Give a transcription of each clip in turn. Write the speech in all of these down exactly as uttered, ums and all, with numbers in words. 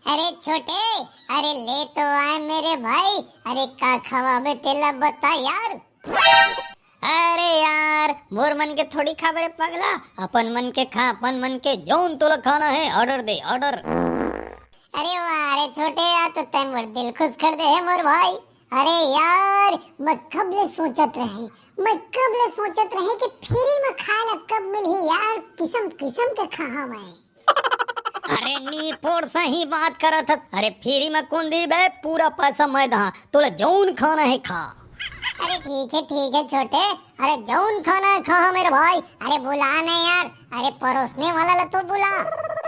अरे छोटे, अरे ले तो आए मेरे भाई। अरे का खवाबे तेला बता यार। अरे यार, मोर मन के थोड़ी खाबे रे पगला, अपन मन के खा, अपन मन के। जौन तोला खाना है, ऑर्डर दे, ऑर्डर। अरे वाह रे छोटे यार, तो तै मोर दिल खुश कर दे है मोर भाई। अरे यार, मैं कब ले सोचत रहे, मैं कब ले सोचत रहे कि फ्री में खाए ला कब मिलही यार, किसम किसम के खाहा मैं। अरे निपोर, सही बात करत हस। अरे फ्री में कोन दी बे, पूरा पैसा मैं दहा, तोला जौन खाना है खा। अरे ठीक है, ठीक है छोटे, अरे जौन खाना है खा मेरे भाई। अरे बुला ना यार, अरे परोसने वाला ला तो बुला।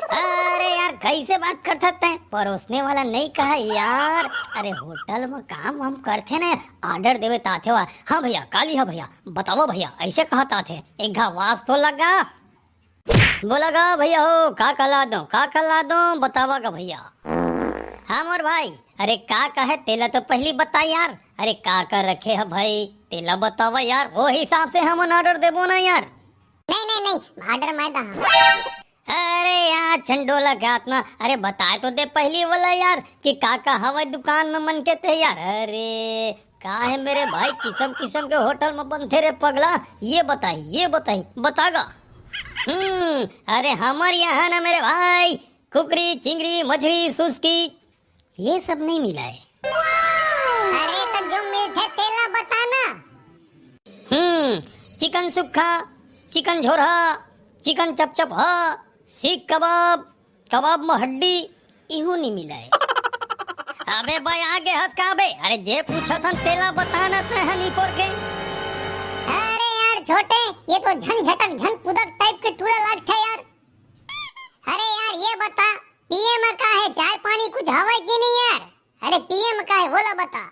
अरे यार, कैसे बात करत हस तै? परोसने वाला नहीं कहा यार। अरे होटल में काम हम करथे ना, ऑर्डर देवे त आथे वा। हाँ भैया, काली है भैया, बतावा भैया, ऐसे कहत आथे। एक घा वास तो लगा। बोला गा भैया हो, का का ला दो, का का ला दो, बतावा गा भैया। हाँ मोर भाई, अरे का का है तेला तो पहली बता यार। अरे का का रखे है भाई, तेला बतावा यार, वो हिसाब से हमन ऑर्डर देबो ना यार। नहीं नहीं नहीं, ऑर्डर मैं दहा। अरे यार चंडोला के आत्मा, अरे बताए तो दे पहली वाला यार कि का का हवय दुकान में मन के ते यार। अरे का है मेरे भाई, किसम किसम के होटल में बनथे रे पगला, ये बताई, ये बताई, बतागा। हम्म, अरे हमर यहाँ ना मेरे भाई, कुकरी, चिंगरी, मछली, सुस्की, ये सब नहीं मिला है। अरे तो जो मिलथे तेला बताना। हम्म, चिकन सुक्खा, चिकन झोरहा, चिकन चपचपहा, सीख कबाब, कबाब में हड्डी, इहू नहीं मिला है। अबे भाई, आगे हंस का बे? अरे जे पूछत हन तेला बताना तै ह निपोर के। अरे यार छोटे, ये तो झन झटक झन कुदक टाइप के टूरा लागथे यार। अरे यार ये बता, पिए में का है, चाय पानी कुछ हवय कि नहीं यार? अरे पिए में का है, बोला बता।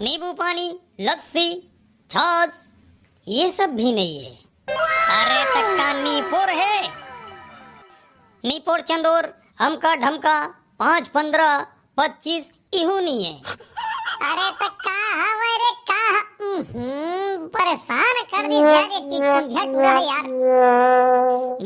नींबू पानी, लस्सी, छाछ, ये सब भी नहीं है। अरे त का निपोर है? निपोर चंदोर, हमका ढमका, पाँच पन्द्रह, पच्चीस, इहू नहीं है। अरे त का हवय रे, का ह-, उहुं, परेशान कर दी यार ये टिटकुंझा टूरा है यार।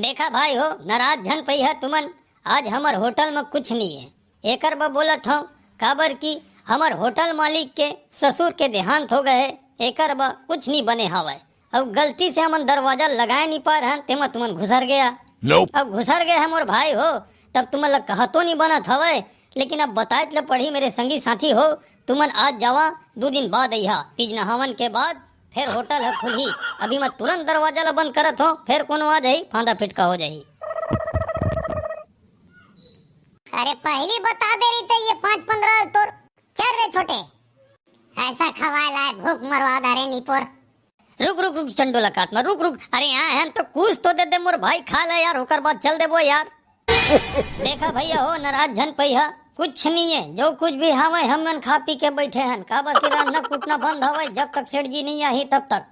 देखा भाई हो, नाराज झन पई है तुमन, आज हमर होटल में कुछ नहीं है। एकर बर बोलत हंव, काबर कि हमर होटल मालिक के ससुर के देहांत हो गए हे, एकर बर कुछ नहीं बने हवय। अउ गलती से हमन दरवाजा लगाए नहीं पाए रहन, तेमा तुमन घुसर गया। Nope। अब घुसर गए है मोर भाई हो, तब तुमन ला कहतो नहीं बनत हवय, लेकिन अब बताए ल पड़ही मेरे संगी साथी हो, तुमन आज जावा, दू दिन बाद अइहा, तीज नहावन के बाद फेर होटल ह खुलही। अभी मैं तुरंत दरवाजा ला बंद करत हो, फेर कोनो आ जाही, फांदा फिटका हो जाही। अरे पहली बता दे रही तो ये पाँच पन्द्रह तोर। चल रे छोटे, ऐसा खवाए लाए भूख मरवा दा रे निपोर। रुक रुक रुक चंडोला के आत्मा, रुक रुक। अरे यहाँ हम तो कुछ तो दे दे मोर भाई, खा ले यार, ओकर बाद चल देबो यार। देखा भैया हो, नाराज झन पइहा, कुछ नहीं है, जो कुछ भी हवय हमन खा पी के बैठे हन, काबर कि रांधना कुटना बंद हवय, जब तक सेठ जी नहीं आही तब तक।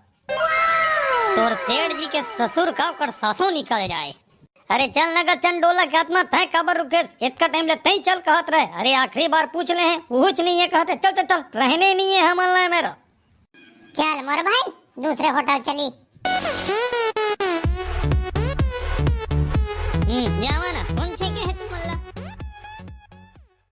तोर सेठ जी के ससुर का ओकर सासों निकल जाए। अरे चल न गा चंडोला के आत्मा, तैं काबर रुकेस? इतका टाइम ले तैं चल कहत रहे। अरे आखिरी बार पूछ ले हैं, कुछ नहीं है कहते, चल चल चल, रहने नहीं है हमन ला मेरा। चल मोर भाई, दूसरे होटल चली। हम्म, जावा ना।